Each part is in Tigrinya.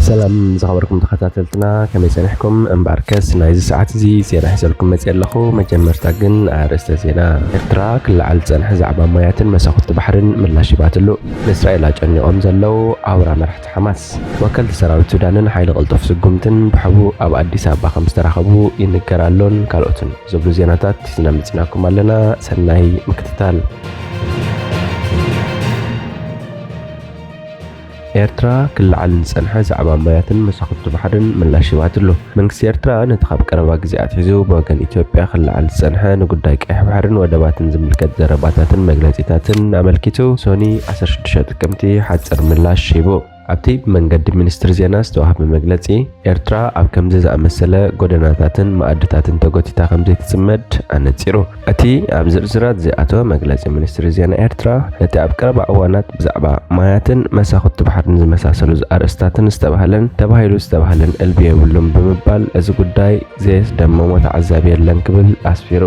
ሰላም ዝኸበርኩም ተኸታተልትና፣ ከመይ ጸኒሕኩም? እምበኣርከስ ናይዚ ሰዓት እዚ ዜና ሒዘልኩም መጽየ ኣለኹ። መጀመርታ ግን ኣርእስተ ዜና። ኤርትራ ክለዓል ዝጸንሐ ዛዕባ ማያትን መሳኹቲ ባሕርን ምላሽ ሂባትሉ። ንእስራኤል ኣጨኒቖም ዘለዉ ኣውራ መራሕቲ ሓማስ። ወከልቲ ሰራዊት ሱዳንን ሓይሊ ቅልጡፍ ስጉምትን ብሕቡእ ኣብ ኣዲስ ኣበባ ከም ዝተራኸቡ ይንገር ኣሎን ካልኦትን ዝብሉ ዜናታት ሒዝና መጺናኩም ኣለና። ሰናይ ምክትታል። ኤርትራ ክለዓል ዝጸንሐ ዛዕባ ማያትን መሳኹቲ ባሕርን ምላሽ ሂባትሉ። መንግስቲ ኤርትራ ነቲ ካብ ቀረባ ግዜ ኣትሒዙ ብወገን ኢትዮጵያ ክለዓል ዝጸንሐ ንጉዳይ ቀይሕ ባሕርን ወደባትን ዝምልከት ዘረባታትን መግለጺታትን ኣመልኪቱ ሶኒ ዓሰርተ ሽዱሽተ ጥቅምቲ ሓጺር ምላሽ ሂቡ። ኣብቲ ብመንገዲ ሚኒስትሪ ዜና ዝተዋህበ መግለጺ፣ ኤርትራ ኣብ ከምዚ ዝኣመሰለ ጎደናታትን መኣድታትን ተጎቲታ ከም ዘይትጽመድ ኣነጺሩ። እቲ ኣብ ዝርዝራት ዘይኣተወ መግለጺ ሚኒስትሪ ዜና ኤርትራ፣ ነቲ ኣብ ቀረባ እዋናት ብዛዕባ ማያትን መሳኹቲ ባሕርን ዝመሳሰሉ ኣርእስታትን ዝተባህለን ተባሂሉ ዝተባህለን እልቢ የብሉን ብምባል፣ እዚ ጉዳይ ዘየስደመሞ ተዓዛቢ የለን ክብል ኣስፊሩ።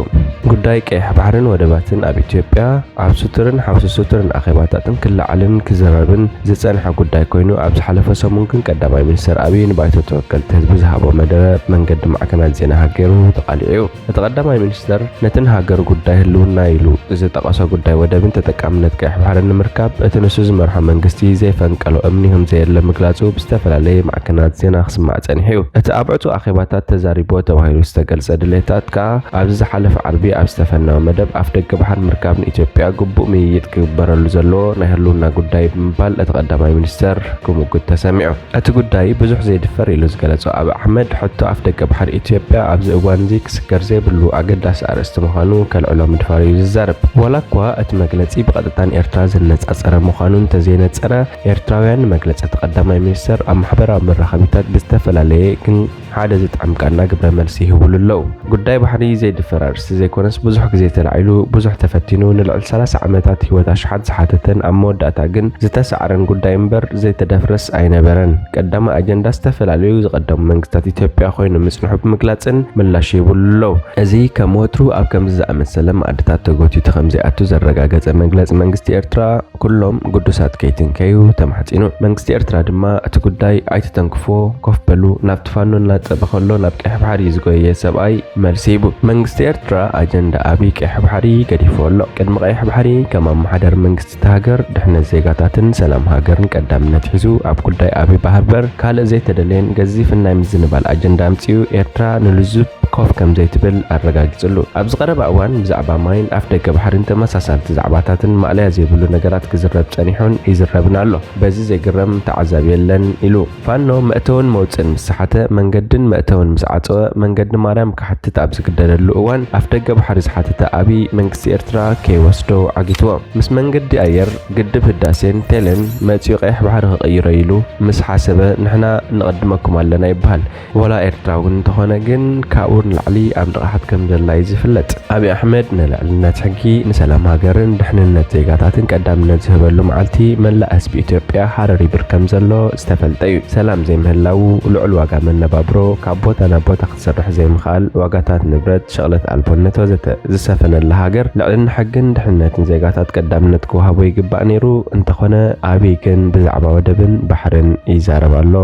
ጉዳይ ቀይሕ ባሕርን ወደባትን ኣብ ኢትዮጵያ ኣብ ስቱርን ሓውሲ ስቱርን ኣኼባታትን ክለዓልን ክዝረብን ዝጸንሐ ጉዳይ ኮይኑ፣ ኣብ ዝሓለፈ ሰሙን ግን ቀዳማይ ሚኒስተር ኣብይ ንባይቶ ተወከልቲ ህዝቢ ዝሃቦ መደረ ብመንገዲ ማዕከናት ዜና ሃገሩ ተቓሊዑ እዩ። እቲ ቀዳማይ ሚኒስተር ነቲ ንሃገሩ ጉዳይ ህልውና ኢሉ ዝጠቐሶ ጉዳይ ወደብን ተጠቃምነት ቀይሕ ባሕርን ንምርካብ እቲ ንሱ ዝመርሖ መንግስቲ ዘይፈንቀሎ እምኒ ከም ዘየለ ምግላጹ ብዝተፈላለየ ማዕከናት ዜና ክስማዕ ጸኒሑ እዩ። እቲ ኣብ ዕጹው ኣኼባታት ተዛሪብዎ ተባሂሉ ዝተገልጸ ድሌታት ከኣ ኣብዚ ዝሓለፈ ዓርቢ ኣብ ዝተፈነወ መደብ ኣፍደገ ባሕሪ ምርካብ ንኢትዮጵያ ግቡእ ምይይጥ ክግበረሉ ዘለዎ ናይ ህልውና ጉዳይ ብምባል እቲ ቀዳማይ ሚኒስተር ክምጉት ተሰሚዑ። እቲ ጉዳይ ብዙሕ ዘይድፈር ኢሉ ዝገለጾ ኣብይ ኣሕመድ፣ ሕቶ ኣፍደገ ባሕሪ ኢትዮጵያ ኣብዚ እዋንዚ ክስገር ዘይብሉ ኣገዳሲ ኣርእስቲ ምዃኑ ከልዕሎ ምድፋሩ እዩ ዝዛረብ። ዋላ እኳ እቲ መግለጺ ብቐጥታ ንኤርትራ ዘነጻጸረ ምዃኑ እንተዘይነጸረ፣ ኤርትራውያን ንመግለጺ እቲ ቀዳማይ ሚኒስተር ኣብ ማሕበራዊ መራኸቢታት ብዝተፈላለየ ግን ሓደ ዝጥዕም ቃና ግብረ መልሲ ይህብሉ ኣለዉ። ጉዳይ ባሕሪ ዘይድፈር ኣርእስቲ ዘይኮነስ፣ ብዙሕ ግዜ ተላዒሉ፣ ብዙሕ ተፈቲኑ፣ ንልዕሊ ሰላሳ ዓመታት ህይወት ኣሽሓት ዝሓተተን ኣብ መወዳእታ ግን ዝተሳዕረን ጉዳይ እምበር ዘይተደፍረስ ኣይነበረን። ቀዳማይ ኣጀንዳ ዝተፈላለዩ ዝቐደሙ መንግስታት ኢትዮጵያ ኮይኑ ምጽንሑ ብምግላጽን ምላሽ ይህብሉ ኣለዉ። እዚ ከም ወትሩ ኣብ ከምዚ ዝኣመሰለ ማዕድታት ተጎቲቱ ከም ዘይኣቱ ዘረጋገጸ መግለጺ መንግስቲ ኤርትራ፣ ኩሎም ግዱሳት ከይትንከዩ ተማሕጺኑ። መንግስቲ ኤርትራ ድማ እቲ ጉዳይ ኣይትተንክፍዎ፣ ኮፍ በሉ፣ ናብቲ ፋኖ እናጸበ ከሎ ናብ ቀይሕ ባሕሪ ዝጎየ ሰብኣይ መልሲ ሂቡ። መንግስቲ ኤርትራ ኣጀንዳ ኣብይ ቀይሕ ባሕሪ ገዲፍዎ ኣሎ። ቅድሚ ቀይሕ ባሕሪ ከም ኣመሓዳሪ መንግስቲ እታ ሃገር ድሕነት ዜጋታትን ሰላም ሃገርን ቀዳምነት ሒዙ ኣብ ጉዳይ ኣብይ ባህርበር ካልእ ዘይተደለየን ገዚፍን ናይ ምዝንባል ኣጀንዳ ኣምጺኡ ኤርትራ ንልዙብ ኮፍ ከም ዘይትብል ኣረጋጊጽሉ። ኣብዚ ቀረባ እዋን ብዛዕባ ማይን ኣፍደገ ባሕርን ተመሳሳልቲ ዛዕባታትን ማእለያ ዘይብሉ ነገራት ክዝረብ ጸኒሑን ይዝረብን ኣሎ። በዚ ዘይግረም ተዓዛቢ የለን ኢሉ። ፋኖ መእተውን መውጽእን ምስ ሰሓተ፣ መንገድን መእተውን ምስ ዓጸወ፣ መንገዲ ማርያም ክሓትት ኣብ ዝግደደሉ እዋን ኣፍደገ ባሕሪ ዝሓተተ ኣብይ መንግስቲ ኤርትራ ከይወስዶ ዓጊትዎ። ምስ መንገዲ ኣየር፣ ግድብ ህዳሴን ቴሌን መጺኡ ቀይሕ ባሕሪ ክቕይሮ ኢሉ ምስ ሓሰበ ንሕና ንቐድመኩም ኣለና ይበሃል። ዋላ ኤርትራዊ እንተኾነ ግን ካብኡ ንላዕሊ ኣብ ንቕሓት ከም ዘላ እዩ ዝፍለጥ። ኣብይ ኣሕመድ ንልዕልነት ሕጊ፣ ንሰላም ሃገርን ድሕንነት ዜጋታትን ቀዳምነት ዝህበሉ መዓልቲ መላእ ህዝቢ ኢትዮጵያ ሃረር ይብል ከም ዘሎ ዝተፈልጠ እዩ። ሰላም ዘይምህላዉ፣ ልዑል ዋጋ መነባብሮ፣ ካብ ቦታ ናብ ቦታ ክትሰርሕ ዘይምኽኣል፣ ዋጋታት ንብረት፣ ሸቕለት ኣልቦነት ወዘተ ዝሰፈነላ ሃገር ልዕልና ሕግን ድሕንነትን ዜጋታት ቀዳምነት ክወሃቦ ይግባእ ነይሩ። እንተኾነ ኣብይ ግን ብዛዕባ ወደብን ባሕርን ይዛረብ ኣሎ።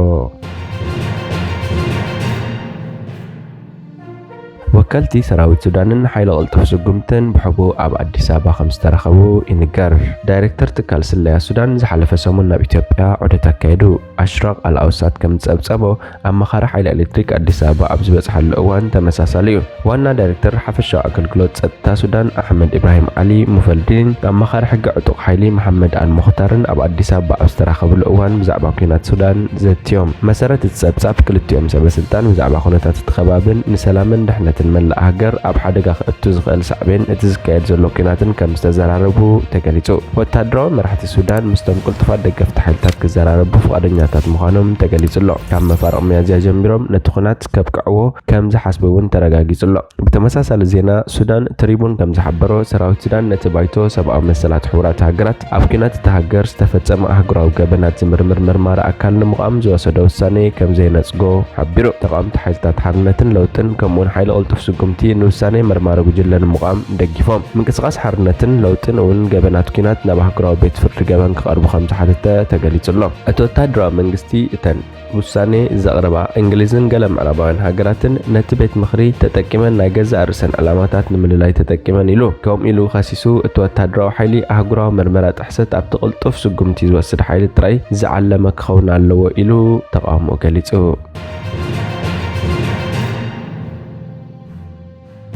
ወከልቲ ሰራዊት ሱዳንን ሓይሊ ቅልጡፍ ስጉምትን ብሕቡእ ኣብ ኣዲስ ኣበባ ከም ዝተራኸቡ ይንገር። ዳይሬክተር ትካል ስለያ ሱዳን ዝሓለፈ ሰሙን ናብ ኢትዮጵያ ዑደት ኣካየዱ። ኣሽራቕ ኣልኣውሳት ከም ዝጸብጸቦ፣ ኣማኻሪ ሓይሊ ኤሌክትሪክ ኣዲስ ኣበባ ኣብ ዝበጽሓሉ እዋን ተመሳሳሊ እዩ። ዋና ዳይሬክተር ሓፈሻዊ ኣገልግሎት ጸጥታ ሱዳን ኣሕመድ ኢብራሂም ዓሊ ሙፈልዲን፣ ኣማኻሪ ሕጊ ዕጡቕ ሓይሊ መሓመድ ኣል ሙኽታርን ኣብ ኣዲስ ኣበባ ኣብ ዝተራኸብሉ እዋን ብዛዕባ ኲናት ሱዳን ዘትዮም። መሰረት እቲ ጸብጻብ፣ ክልቲኦም ሰበ ስልጣን ብዛዕባ ኩነታት እቲ ከባብን ንሰላምን ድሕነትን መላእ ሃገር ኣብ ሓደጋ ከእቱ ዝኽእል ሳዕቤን እቲ ዝካየድ ዘሎ ኲናትን ከም ዝተዘራረቡ ተገሊጹ። ወታደራዊ መራሕቲ ሱዳን ምስቶም ቅልጡፋት ደገፍቲ ሓይልታት ክዘራረቡ ፍቓደኛታት ምዃኖም ተገሊጹ ኣሎ። ካብ መፋርቕ ሚያዝያ ጀሚሮም ነቲ ኹናት ከብቅዕዎ ከም ዝሓስቡ እውን ተረጋጊጹ ኣሎ። ብተመሳሳሊ ዜና ሱዳን ትሪቡን ከም ዝሓበሮ፣ ሰራዊት ሱዳን ነቲ ባይቶ ሰብኣዊ መሰላት ሕቡራት ሃገራት ኣብ ኲናት እታ ሃገር ዝተፈጸመ ኣህጉራዊ ገበናት ዝምርምር መርማሪ ኣካል ንምቋም ዝወሰዶ ውሳኔ ከም ዘይነጽጎ ሓቢሩ። ተቓወምቲ ሓይልታት ሓርነትን ለውጥን ከምኡውን ሓይሊ ቅልጡፍ ስጉምቲ ንውሳኔ መርማሪ ጉጅለ ንምቋም ደጊፎም። ምንቅስቃስ ሓርነትን ለውጥን እውን ገበናት ኲናት ናብ ኣህጉራዊ ቤት ፍርዲ ገበን ክቐርቡ ከም ዝሓተተ ተገሊጹ ኣሎ። እቲ ወተሃደራዊ መንግስቲ እተን ውሳኔ ዘቕረባ እንግሊዝን ገለ ምዕራባውያን ሃገራትን ነቲ ቤት ምኽሪ ተጠቂመን ናይ ገዛእ ርእሰን ዕላማታት ንምልላይ ተጠቂመን ኢሉ። ከምኡ ኢሉ ከሲሱ፣ እቲ ወተሃደራዊ ሓይሊ ኣህጉራዊ መርመራ ጥሕሰት ኣብቲ ቅልጡፍ ስጉምቲ ዝወስድ ሓይሊ ጥራይ ዝዓለመ ክኸውን ኣለዎ ኢሉ ተቓውሞኡ ገሊጹ።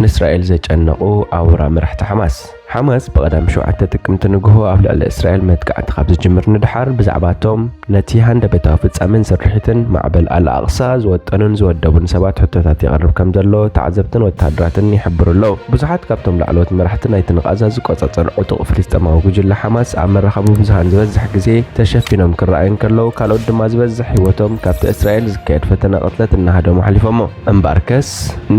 ንእስራኤል ዘጨነቑ ኣውራ መራሕቲ ሓማስ። ሓማስ ብቐዳም ሸውዓተ ጥቅምቲ ንግሆ ኣብ ልዕሊ እስራኤል መጥቃዕቲ ካብ ዝጅምር ንድሓር፣ ብዛዕባቶም ነቲ ሃንደበታዊ ፍጻሜን ስርሒትን ማዕበል ኣልኣቕሳ ዝወጠኑን ዝወደቡን ሰባት ሕቶታት የቕርብ ከም ዘሎ ተዓዘብትን ወተሃደራትን ይሕብሩ ኣለዉ። ብዙሓት ካብቶም ላዕለዎት መራሕቲ ናይቲ ንቓዛ ዝቆጻጸር ዕጡቕ ፍልስጤማዊ ጉጅለ ሓማስ ኣብ መራኸቢ ብዙሃን ዝበዝሕ ግዜ ተሸፊኖም ክረኣዩ እንከለዉ፣ ካልኦት ድማ ዝበዝሕ ህይወቶም ካብቲ እስራኤል ዝካየድ ፈተነ ቅትለት እናሃደሙ ኣሕሊፎሞ። እምበኣርከስ፣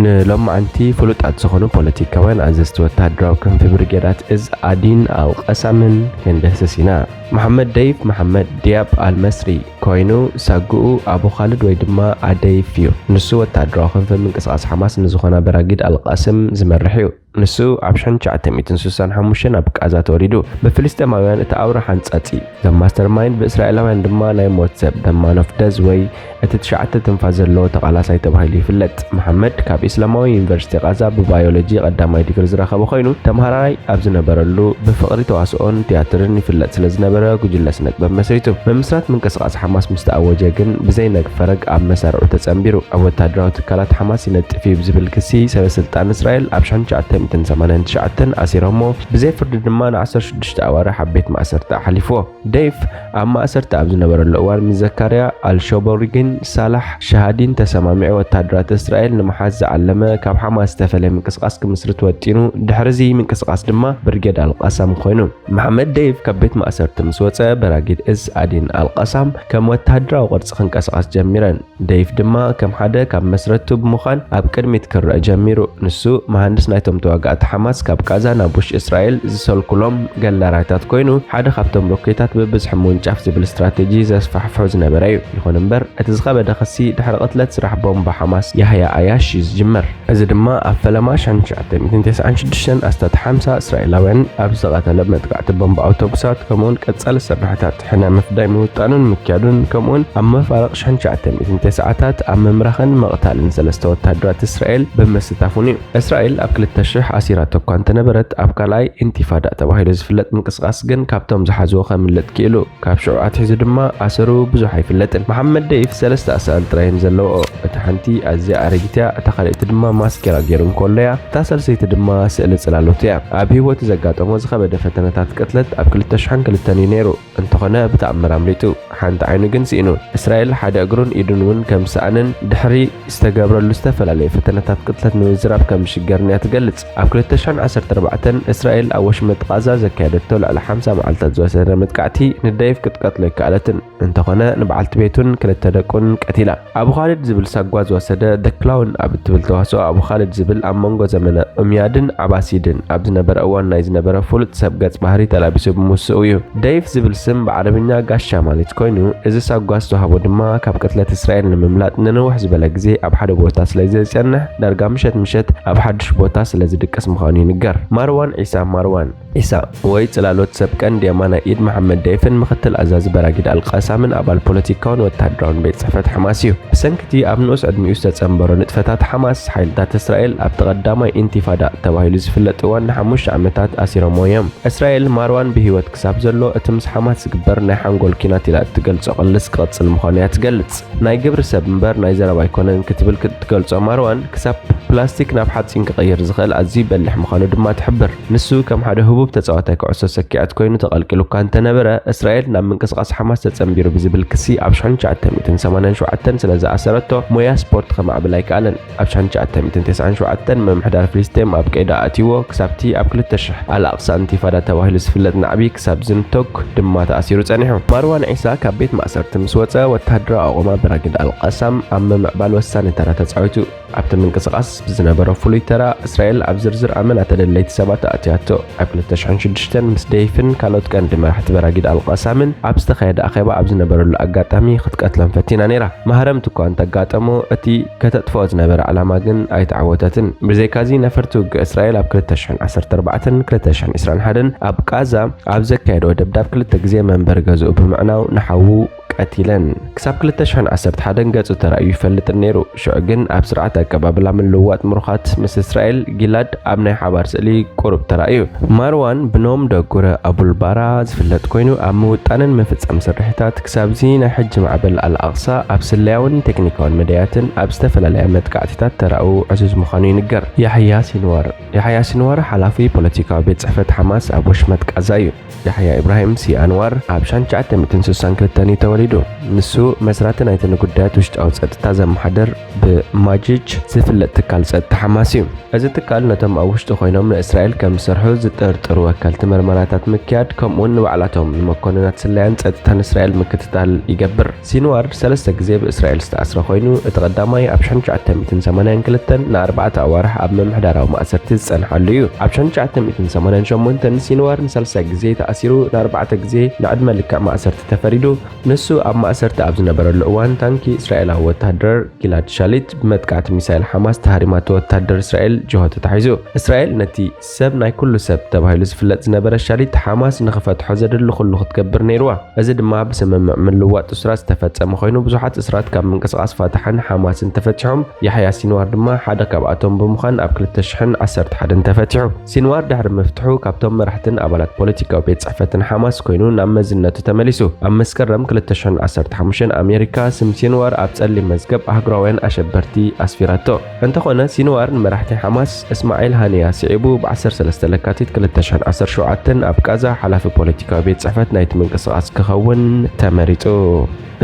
ንሎማዓንቲ ፍሉጣት ዝኾኑ ፖለቲካውያን ኣዘዝቲ ወተሃደራዊ ክንፊ ብርጌዳት እዝ ኣዲን ኣልቀሳምን ክንድህስስ ኢና። መሓመድ ደይፍ መሓመድ ዲያብ ኣልመስሪ ኮይኑ፣ ሳጉኡ ኣቡ ኻልድ ወይ ድማ ኣደይፍ እዩ። ንሱ ወተሃደራዊ ክንፊ ምንቅስቓስ ሓማስ ንዝኾና በራጊድ ኣልቃስም ዝመርሕ እዩ። ንሱ ኣብ ሸሕን ትሽዓተ ሚእትን ስሳን ሓሙሽተን ኣብ ቃዛ ተወሊዱ። ብፍልስጤማውያን እቲ ኣውራ ሓንጻጺ፣ ዘ ማስተርማይንድ፣ ብእስራኤላውያን ድማ ናይ ሞት ሰብ፣ the man of death ወይ እቲ ትሽዓተ ትንፋስ ዘለዎ ተቓላሳይ ተባሂሉ ይፍለጥ። መሓመድ ካብ ኢስላማዊ ዩኒቨርሲቲ ቃዛ ብባዮሎጂ ቀዳማይ ዲግሪ ዝረኸበ ኮይኑ፣ ተምሃራይ ኣብ ዝነበረሉ ብፍቕሪ ተዋስኦን ቲያትርን ይፍለጥ ስለ ዝነበረ ጉጅለ ስነ ጥበብ መስሪቱ። ምምስራት ምንቅስቓስ ሓማስ ምስ ተኣወጀ ግን ብዘይ ነግ ፈረግ ኣብ መሳርዑ ተጸንቢሩ። ኣብ ወተሃደራዊ ትካላት ሓማስ ይነጥፍ እዩ ብዝብል ክሲ ሰበ ስልጣን እስራኤል ኣብ ሸሕን ትሽዓተ ሚእትን ሰማንያን ትሽዓተን ኣሲሮሞ፣ ብዘይ ፍርዲ ድማ ንዓሰርተ ሽዱሽተ ኣዋርሕ ኣብ ቤት ማእሰርቲ ኣሕሊፍዎ። ደይፍ ኣብ ማእሰርቲ ኣብ ዝነበረሉ እዋን ምስ ዘካርያ ኣልሾቦሪግን ሳላሕ ሻሃዲን ተሰማሚዑ ወተሃደራት እስራኤል ንምሓዝ ዝዓለመ ካብ ሓማስ ዝተፈለየ ምንቅስቓስ ክምስርት ወጢኑ፣ ድሕሪ እዚ ምንቅስቓስ ድማ ብርጌድ ኣልቃሳም ኮይኑ። መሓመድ ደይፍ ካብ ቤት ማእሰርቲ ምስ ወጸ፣ በራጊድ እዝ ኣዲን ኣልቃሳም ከም ወተሃደራዊ ቅርጺ ክንቀሳቐስ ጀሚረን። ደይፍ ድማ ከም ሓደ ካብ መስረቱ ብምዃን ኣብ ቅድሚት ክረአ ጀሚሩ። ንሱ መሃንድስ ናይቶም ተዋጋእቲ ሓማስ ካብ ቃዛ ናብ ውሽጢ እስራኤል ዝሰልኩሎም ገላራታት ኮይኑ፣ ሓደ ካብቶም ሮኬታት ብብዝሒ ምውንጫፍ ዝብል ስትራቴጂ ዘስፋሕፍሖ ዝነበረ እዩ። ይኹን እምበር፣ እቲ ዝኸበደ ክሲ ድሕሪ ቅትለት ስራሕ ቦምባ ሓማስ ያህያ ኣያሽ እዩ ዝጅመር። እዚ ድማ ኣብ ፈለማ ሸሕን ትሽዓተ ሚእትን ተስዓን ሽዱሽተን ኣስታት ሓምሳ እስራኤላውያን ኣብ ዝቐተለ መጥቃዕቲ ቦምባ ኣውቶቡሳት፣ ከምኡውን ቀጻሊ ስርሕታት ሕነ ምፍዳይ ምውጣኑን ምክያዱን፣ ከምኡውን ኣብ መፋርቕ ሸሕን ትሽዓተ ሚእትን ተስዓታት ኣብ ምምራኽን ምቕታልን ሰለስተ ወተሃደራት እስራኤል ብምስታፉን እዩ። እስራኤል ኣብ ክልተ ሽሕ ኣሲራቶ እኳ እንተነበረት፣ ኣብ ካልኣይ ኢንቲፋዳ ተባሂሉ ዝፍለጥ ምንቅስቓስ ግን ካብቶም ዝሓዝዎ ከምልጥ ክኢሉ። ካብ ሽዑ ኣትሒዙ ድማ ኣሰሩ ብዙሕ ኣይፍለጥን። መሓመድ ደይፍ ሰለስተ ኣሳእል ጥራይ እየን ዘለውኦ። እታ ሓንቲ ኣዝያ ኣረጊት እያ፣ እታ ካልኣይቲ ድማ ማስኬራ ገይሩ እንከሎ እያ፣ እታ ሳልሰይቲ ድማ ስእሊ ጽላሎት እያ። ኣብ ህይወቱ ዘጋጠሞ ዝኸበደ ፈተነታት ቅትለት ኣብ ክልተ ሽሕን ክልተን እዩ ነይሩ። እንተኾነ ብተኣምር ኣምሊጡ። ሓንቲ ዓይኑ ግን ስኢኑ። እስራኤል ሓደ እግሩን ኢዱን እውን ከም ዝሰኣነን ድሕሪ ዝተገብረሉ ዝተፈላለዩ ፈተነታት ቅትለት ንምዝራብ ከም ዝሽገርን እያ ትገልጽ። ኣብ ክልተ ሽሕን ዓሰርተ ኣርባዕተን እስራኤል ኣብ ወሽመጥ ቃዛ ዘካየደቶ ልዕሊ ሓምሳ መዓልታት ዝወሰደ መጥቃዕቲ ንደይፍ ክትቀትሎ ኣይከኣለትን። እንተኾነ ንበዓልቲ ቤቱን ክልተ ደቁን ቀቲላ። ኣቡ ኻልድ ዝብል ሳጓ ዝወሰደ The Clown ኣብ እትብል ተዋስኦ፣ ኣቡ ኻልድ ዝብል ኣብ መንጎ ዘመነ ኡምያድን ዓባሲድን ኣብ ዝነበረ እዋን ናይ ዝነበረ ፍሉጥ ሰብ ገጽ ባህሪ ተላቢሱ ብምውስኡ እዩ። ደይፍ ዝብል ስም ብዓረብኛ ጋሻ ማለት ኮይኑ፣ እዚ ሳጓ ዝተዋህቦ ድማ ካብ ቅትለት እስራኤል ንምምላጥ ንንውሕ ዝበለ ግዜ ኣብ ሓደ ቦታ ስለ ዝጸንሕ፣ ዳርጋ ምሸት ምሸት ኣብ ሓድሽ ቦታ ስለ ዝድቅስ ምዃኑ ይንገር። ማርዋን ዒሳ ማርዋን ዒሳ ወይ ጽላሎት ሰብ ቀንዲ የማናይ ኢድ መሓመድ ደይፍን ምኽትል ኣዛዚ በራጊድ ኣልቃሳምን ኣባል ፖለቲካውን ወተሃደራውን ቤት ጽሕፈት ሓማስ እዩ። ብሰንኪ እቲ ኣብ ንኡስ ዕድሚኡ ዝተጸንበሮ ንጥፈታት ሓማስ፣ ሓይልታት እስራኤል ኣብቲ ቀዳማይ ኢንቲፋዳ ተባሂሉ ዝፍለጥ እዋን ንሓሙሽተ ዓመታት ኣሲሮምዎ እዮም። እስራኤል ማርዋን ብህይወት ክሳብ ዘሎ እቲ ምስ ሓማስ ዝግበር ናይ ሓንጎል ኲናት ኢላ እትገልጾ ቅልስ ክቕጽል ምዃኑ እያ ትገልጽ። ናይ ግብሪ ሰብ እምበር ናይ ዘረባ ኣይኮነን ክትብል ክትገልጾ ማርዋን፣ ክሳብ ፕላስቲክ ናብ ሓጺን ክቕይር ዝኽእል ኣዝዩ በሊሕ ምዃኑ ድማ ትሕብር። ንሱ ከም ሓደ ህቡብ ተጻዋታይ ኩዕሶ ሰኪዐት ኮይኑ ተቐልቂሉ እኳ እንተነበረ፣ እስራኤል ናብ ምንቅስቓስ ሓማስ ተጸንቢሩ ብዝብል ክሲ ኣብ ሸሕን ትሽዓተ ሚእትን ሰማንያን ሸውዓተን ስለ ዝኣሰረቶ፣ ሞያ ስፖርት ከማዕብል ኣይከኣለን። ኣብ ሸሕን ትሽዓተ ሚእትን ተስዓን ሸውዓተን ምምሕዳር ፍልስጤም ኣብ ቀይዲ ኣእትይዎ፣ ክሳብቲ ኣብ ክልተ ሽሕ ኣልኣቕሳ ኢንቲፋዳ ተባሂሉ ዝፍለጥ ናዕቢ ክሳብ ዝንቶግ ድማ ተኣሲሩ ጸኒሑ። ማርዋን ዒሳ ካብ ቤት ማእሰርቲ ምስ ወጸ፣ ወተሃደራዊ ኣቑማ በራጊድ ኣልቃሳም ኣብ ምምዕባል ወሳኒ ተራ ተጻዊቱ። ኣብቲ ምንቅስቓስ ብዝነበሮ ፍሉይ ተራ፣ እስራኤል ኣብ ዝርዝር ኣመና ተደለይቲ ሰባት ኣእትያቶ። ኣብ ክልተ ሽሕን ሽዱሽተን ምስ ደይፍን ካልኦት ቀንዲ መራሕቲ በራጊድ ኣልቃሳምን ኣብ ዝተኻየደ ኣኼባ ኣብ ዝነበረሉ ኣጋጣሚ ክትቀትሎም ፈቲና ነይራ። ማህረምቲ እኳ እንተጋጠሞ፣ እቲ ከተጥፍኦ ዝነበረ ዕላማ ግን ኣይተዓወተትን። ብዘይካዚ፣ ነፈርቲ ውግእ እስራኤል ኣብ ክልተ ሽሕን ዓሰርተ ኣርባዕተን ክልተ ሽሕን ዕስራን ሓደን ኣብ ቃዛ ኣብ ዘካየድኦ ደብዳብ ክልተ ግዜ መንበሪ ገዝኡ ብምዕናው ንሓዉ ቀቲለን። ክሳብ ክልተ ሽሕን ዓሰርተ ሓደን ገጹ ተራእዩ ይፈልጥን ነይሩ። ሽዑ ግን ኣብ ስርዓት ኣቀባብላ ምልውዋጥ ምሩኻት ምስ እስራኤል፣ ጊላድ ኣብ ናይ ሓባር ስእሊ ቁሩብ ተራእዩ። ማርዋን ብኖም ደጉረ ኣቡልባራ ዝፍለጥ ኮይኑ፣ ኣብ ምውጣንን ምፍጻም ስርሒታት ክሳብዚ ናይ ሕጂ ማዕበል ኣልኣቕሳ ኣብ ስለያውን ቴክኒካውን መዳያትን ኣብ ዝተፈላለያ መጥቃዕቲታት ተራኡ ዕዙዝ ምዃኑ ይንገር። ያሕያ ሲንዋር። ያሕያ ሲንዋር ሓላፊ ፖለቲካዊ ቤት ጽሕፈት ሓማስ ኣብ ወሽመጥ ቃዛ እዩ። ያሕያ ኢብራሂም ሲ ኣንዋር ኣብ ሽሕን ትሽዓተ ሚእትን ስሳን ክልተን እዩ ተወሊዱ። ንሱ መስራቲ ናይቲ ንጉዳያት ውሽጣዊ ጸጥታ ዘመሓድር ብማጅጅ ዝፍለጥ ትካል ጸጥታ ሓማስ እዩ። እዚ ትካል ነቶም ኣብ ውሽጢ ኮይኖም ንእስራኤል ከም ዝሰርሑ ዝጥርጥሩ ወከልቲ መርመራታት ምክያድ፣ ከምኡውን ንባዕላቶም ንመኮንናት ስለያን ጸጥታን እስራኤል ምክትታል ይገብር። ሲንዋር ሰለስተ ግዜ ብእስራኤል ዝተኣስረ ኮይኑ፣ እቲ ቀዳማይ ኣብ ሽሕን ትሽዓተ ሚእትን ሰማንያን ክልተን ንኣርባዕተ ኣዋርሕ ኣብ ምምሕዳራዊ ማእሰርቲ ዝጸንሓሉ እዩ። ኣብ ሽሕን ትሽዓተ ሚእትን ሰማንያን ሸሞንተን ሲንዋር ንሳልሳይ ግዜ ተኣሲሩ፣ ንኣርባዕተ ግዜ ንዕድመ ልክዕ ማእሰርቲ ተፈሪዱ። ንሱ ኣብ ማእሰርቲ ኣብ ዝነበረሉ እዋን፣ ታንኪ እስራኤላዊ ወተሃደር ጊላድ ሻሊት ብመጥቃዕቲ ሚሳይል ሓማስ ተሃሪማቶ ወተሃደር እስራኤል ጅሆ ተታሒዙ። እስራኤል ነቲ ሰብ ናይ ኩሉ ሰብ ተባሂሉ ዝፍለጥ ዝነበረ ሻሊት ሓማስ ንኽፈትሖ ዘድሊ ኩሉ ክትገብር ነይርዋ። እዚ ድማ ብስምምዕ ምልዋጥ እሱራት ዝተፈጸመ ኮይኑ፣ ብዙሓት እሱራት ካብ ምንቅስቓስ ፋታሕን ሓማስን ተፈቲሖም። ያሕያ ሲንዋር ድማ ሓደ ካብኣቶም ብምዃን ኣብ ክልተ ሽሕን ዓሰርተ ሓደን ተፈቲሑ። ሲንዋር ድሕሪ ምፍትሑ ካብቶም መራሕትን ኣባላት ፖለቲካዊ ቤት ጽሕፈትን ሓማስ ኮይኑ ናብ መዝነቱ ተመሊሱ። ኣብ መስከረም ክልተ ሽሕን ዓሰርተ ሓሙሽተን ኣሜሪካ ስም ሲንዋር ኣብ ጸሊም መዝገብ ኣህጉራውያን ኣሸበርቲ ኣስፊራቶ። እንተኾነ ሲንዋር ንመራሕቲ ሓማስ እስማዒል ሃኒያ ስዒቡ ብ ዓሰርተ ሰለስተ ለካቲት ክልተ ሽሕን ዓሰርተ ሸውዓተን ኣብ ቃዛ ሓላፊ ፖለቲካዊ ቤት ጽሕፈት ናይቲ ምንቅስቓስ ክኸውን ተመሪጹ።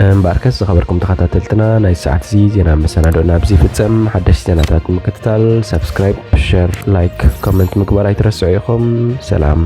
እምበኣርከስ ዝኸበርኩም ተኸታተልትና ናይ ሰዓት እዚ ዜና መሰናዶ ናብዚ ይፍጸም። ሓደሽቲ ዜናታት ንምክትታል ሳብስክራይብ፣ ሸር፣ ላይክ፣ ኮመንት ምግባር ኣይትረስዑ ኢኹም። ሰላም።